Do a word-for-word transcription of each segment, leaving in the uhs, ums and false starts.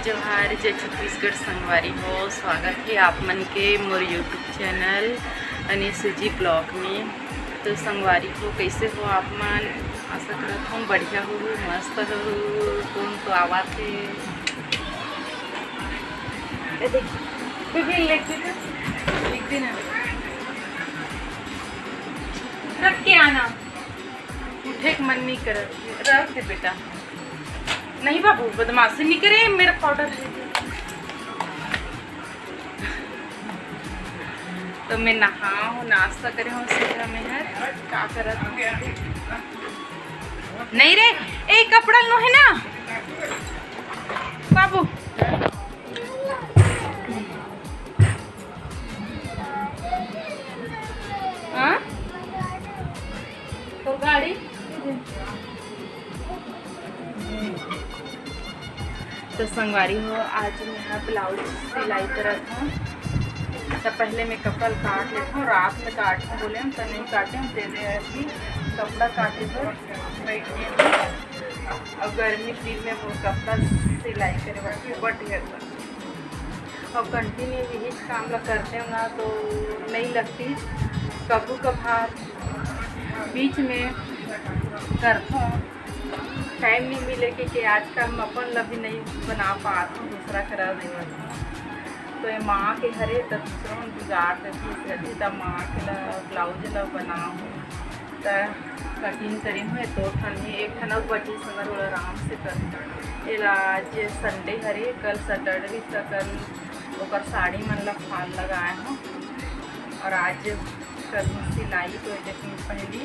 जोहार, जय छत्तीसगढ़ संगवारी हो, स्वागत हे आप मन के मोर YouTube चैनल अनिस जी ब्लॉग में। तो संगवारी हो, कैसे हो आप मन? आशा करत हूँ बढ़िया हो, मस्त हो। कौन तो आवत हे? ए देख, बीबी, लिख दे तो। लिख देना। रख के आना। उठे के मन नहीं करत। रख दे बेटा। नहीं बाबू, बदमाशी नहीं करे, मेरा पाउडर है। तो मैं नहा हूँ, नाश्ता करे हूँ, सीधा मैं हर का करत हूँ। नहीं रे, ए कपड़ा लो है ना बाबू। हाँ? तो गाड़ी। तो संगवारी हो, आज मैं ब्लाउज सिलाई करत हूँ। तो पहले मैं कपड़ा काट लेत हूँ, रात में काट के बोले हम तो नहीं काटे हम, तेरे अभी कपड़ा काटे पर बैठ गए हूँ। और गर्मी दिन में वो कपड़ा सिलाई करे बाकी बट गया। और कंटिन्यू यही काम ला करते हो ना तो नहीं लगती, कभू कभार बीच में करथों, टाइम नहीं मिले कि, कि आजकल हम अपन ला भी नहीं बना पात हूँ, दूसरा करा देवत हूँ। तो ये माँ के हरे तो दूसरा मन बिगाड़ देती है, इसलिए तो माँ के ला ब्लाउज ला बनाऊँ। त कटिंग करी हूँ, दो ठन हे, एक ठन अउ बची संगर ओला आराम से कर। एला आज संडे हरे, कल सैटरडे, त कल ओकर साड़ी मन ला फाल लगाए हूँ। और आज करूँ सिलाई, तो ये देखो पहली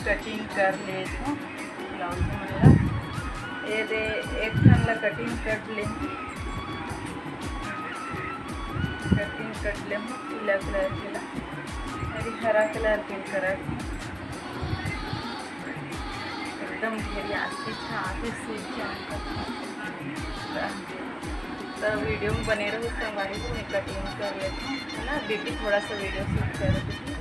कटिंग कर लेत हूँ ब्लाउज मन ला। ये दे एक ठन ला कटिंग कर ले, कटिंग कर ले हूँ पीला कलर के ला, अरे हरा कलर के कलर एकदम ढेरी आस्ती छा आके सूख जाऊँगा। तो वीडियो में बने रहो संगवारी, तो मैं कटिंग कर लेती हूँ, है ना। बीबी थोड़ा सा वीडियो शूट कर देती।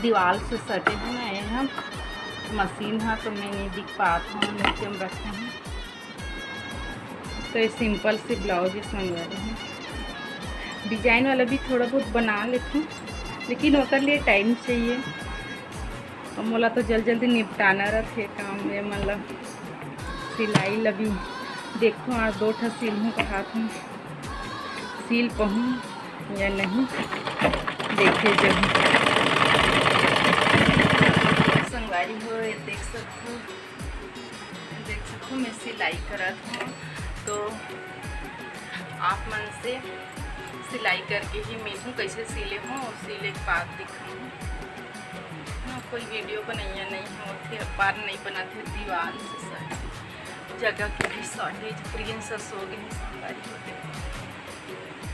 दीवाल से सटे हे ना ये ह मशीन ह, तो मैं नहीं दिख पात हूँ, नीचे में रखे हूँ। तो ये सिंपल से ब्लाउज ही सिलवा रहे हैं। डिजाइन वाला भी थोड़ा बहुत बना लेती हूँ, लेकिन ओकर लिए टाइम चाहिए। और मोला तो जल्दी जल्दी निपटाना रहते काम में, मतलब सिलाई ला भी देखो, आज दो ठा सिलहूँ का हाथ में सिल पहूँ या नहीं, देखे जब। संगवारी हो, ये देख सकते हो, देख सकते हो, मैं सिलाई करत हूँ, तो आप मन से सिलाई करके ही मिलूँ, कैसे सिले हूँ और सिले के बाद दिखाऊँ ना। कोई वीडियो बनैया नहीं होते, अखबार नहीं बनाते, दीवार से सर जगह की भी शॉर्टेज, प्रिंस सो गए संगवारी होते।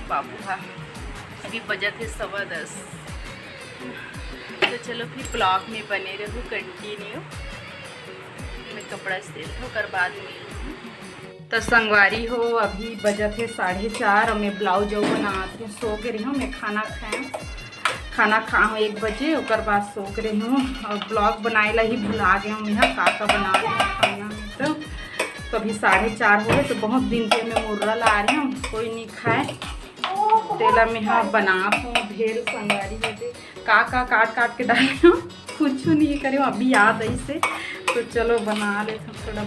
बाबू हा अभी बजत हे सवा दस। तो चलो फिर ब्लॉग में बने रहो कंटिन्यू। मैं कपड़ा सिलत हूँ, ओकर बाद मिलहूँ। त संगवारी हो, अभी बजत हे साढ़े चार और मैं ब्लाउज अउ बनात हे। सो के रही हूँ मैं, खाना खाए, खाना खा हूँ एक बजे, ओकर बाद सो के रही हूँ और ब्लॉग बनाए ला ही भुला गए हूँ मैं, का का बना रही हूँ खाना में। तो, तो अभी साढ़े चार हो गए, तो बहुत दिन के मैं मुर्रा ला रही हूँ, कोई नहीं खाए, तेला मैं हाँ बनात हूँ। भेल संगवारी हो दे, का का काट काट के डाले हूँ, कुछ नहीं करे हूँ, अभी याद आई से। तो चलो बना ले थोड़ा।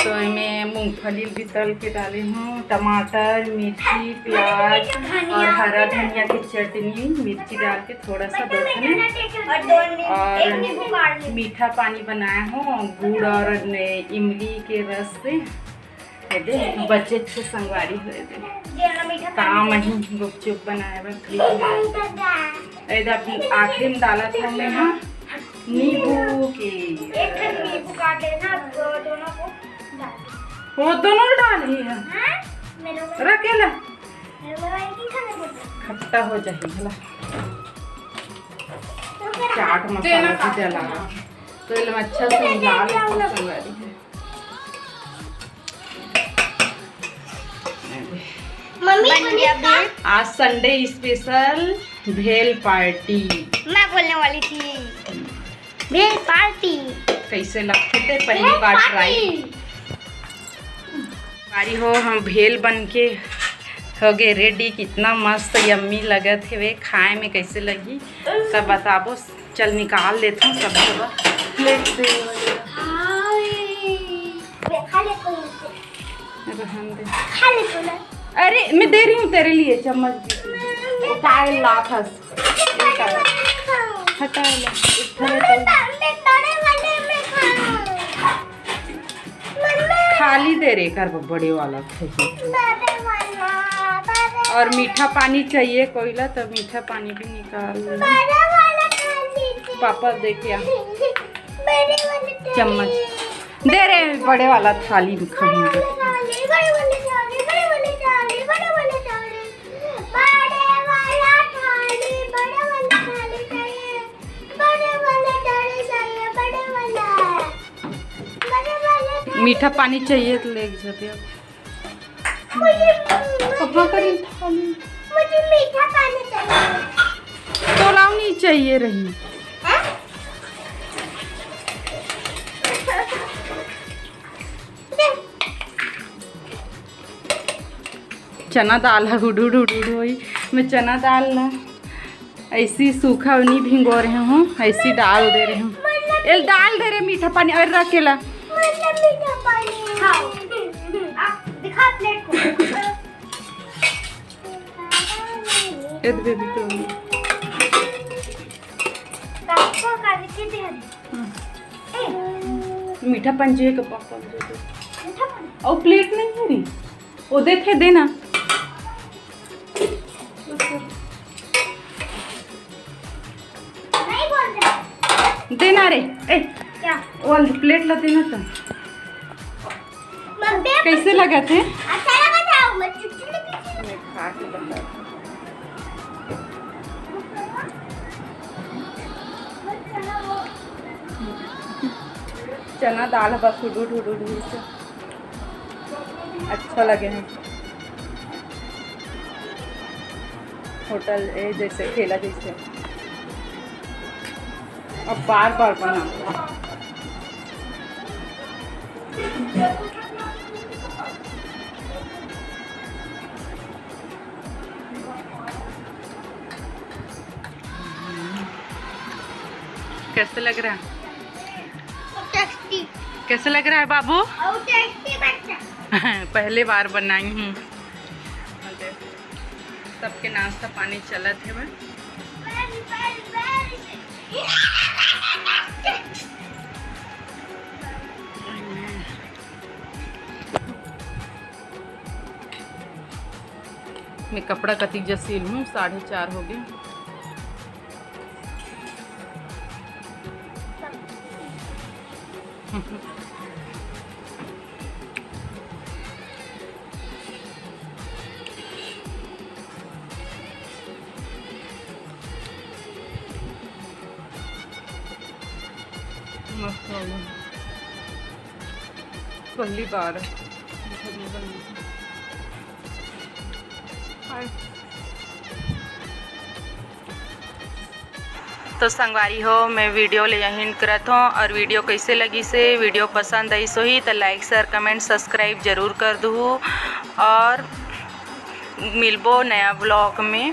तो मैं मूंगफली भी तल के डाले हूँ, टमाटर, मिर्ची, प्याज और हरा धनिया की चटनी, मिर्ची डाल के थोड़ा सा दो और मीठा पानी बनाया हूँ गुड़ और इमली के रस से। ये दे बचे से संगवारी हो दे। काम ही गुपचुप बनाए बर फ्रिज में। ए दे, आखिरी में डाला था मैं, हाँ, नींबू के। एक ठन नींबू काट लेना, दो-, दोनों को डाल दो। वो दोनों डाल ही है। हाँ? मेरे को रखेला। मेरे को एक ही खाने देते। खट्टा हो जाए भला। तो फिर चाट मसाला भी डला है। तो ये अच्छा से मिला लो संगवारी। मम्मी बन गया भेल। आज संडे स्पेशल भेल पार्टी। मैं बोलने वाली थी भेल पार्टी। कैसे लगते थे पहली बार ट्राई। बारी हो हम भेल बन के हो गए रेडी। कितना मस्त यम्मी लगत हेवे, खाए में कैसे लगी सब बताबो। चल निकाल लेते हैं सब जगह। प्लेट दे। हाय। मैं खा लेता हूँ। रहन दे। खा लेता हूँ ना। अरे मैं दे रही हूँ तेरे लिए चम्मच भी। वो काहे लात हस? ये काहे? हटा ले। इधर मम्मी, तो मैं बड़े वाले में खाऊँ। मम्मी। खाली दे रे कर बड़े वाला खाइए। बड़े वाला, बड़े और मीठा पानी चाहिए कोइला तो मीठा पानी भी निकाल ले। बड़े वाला खाली दे। पापा दे क्या? बड़े वाले चम्मच। दे रे बड़े वाला थाली में खाऊंगी। बड़े वाले थाली, बड़े वाले थाली, बड़े वाले थाली, बड़े वाले थाली। बड़े वाला थाली, बड़े वाला थाली चाहिए। बड़े वाला थाली चाहिए, बड़े वाला। बड़े वाला थाली। मीठा पानी चाहिए तो ले जाते हो। मुझे, कहाँ पर है? मुझे मीठा पानी चाहिए। तोलाव नहीं चाहिए रही। हाँ? चना दाल है, हुडू हुडू हुई। मैं चना दाल ला ऐसी सूखा नहीं भिंगो रहे हूँ, ऐसी डाल दे रहे हूँ। एल डाल दे रहे मीठा पानी और रखेला। मतलब मीठा पानी। हाँ। आ, दिखा प्लेट को। ए दे बेबी को। पापा का भी दे दे। हाँ। ए। मीठा पानी चाहिए के पापा को दे दे। मीठा पानी। और प्लेट नहीं है री? वो देखे देना। नहीं बोल रहा। देना रे। ए, क्या? वो प्लेट ला देना तो। मम्मी, कैसे लगा थे? अच्छा लगा था, मैं चुटकी लगी थी। मैं खा के बता। चना दाल बस उडू ढुडू ढुडू से। अच्छा लगे हैं। होटल ए जैसे, ठेला जैसे। अब बार बार बना। कैसे लग रहा है? टेस्टी। कैसे लग रहा है बाबू? और टेस्टी बच्चा। पहले बार बनाई हूँ। सबके नाश्ता पानी चलत हे। मैं कपड़ा कतिक जस सिल हूँ, साढ़े चार हो गए। मस्त हो गया। पहली बार। हाय। तो संगवारी हो, मैं video ले यहीं करत हों, और video कैसे लगिस हे, video पसंद आइस होही तो like, share, comment, subscribe जरूर कर दुहू, और मिलबो नया vlog में।